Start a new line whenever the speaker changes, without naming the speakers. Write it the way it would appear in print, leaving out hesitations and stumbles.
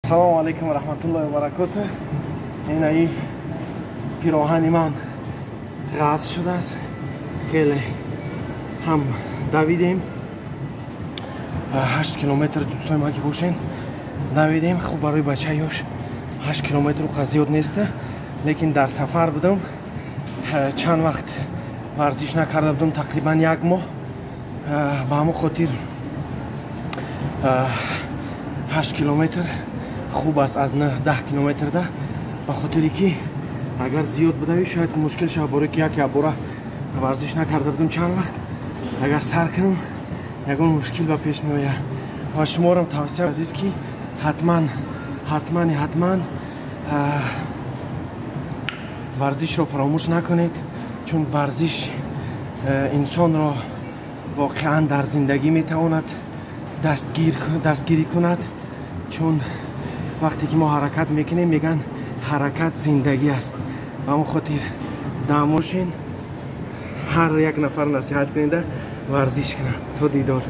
Салому алайкум ва раҳматуллоҳи ва баракоту. Инаи пироҳани ман ғаз шудааст. Хеле ҳам давидем, 8 километр, дӯстои ман, ки бошен, давидем. Хуб, барои бачаи ёш 8 километру қа зиёд нест, лекин дар сафар будам, чанд вақт варзиш накарда будам, тақрибан як моҳ. Ба ҳамон хотир 8 километр хуб аст аз 9-10 километрда, ба хотире ки агар зиёд будави, шояд мушкил шавад. Боре ки як бора варзиш накарда будам чанд вақт, агар сар кунам, ягон мушкил ба пеш меояд. Ва шуморам тавсия, азиз, ки ҳатман, ҳатмани ҳатман варзишро фаромӯш накунед, чун варзиш инсонро воқеан дар зиндагӣ метавонад дастгирӣ кунад, чун вақте ки мо ҳаракат мекунем, мегӯянд, ҳаракат зиндагӣ аст. Ба он хотир дамошен, ҳар як нафар насиҳат кунеда, варзиш кунад. То дидор.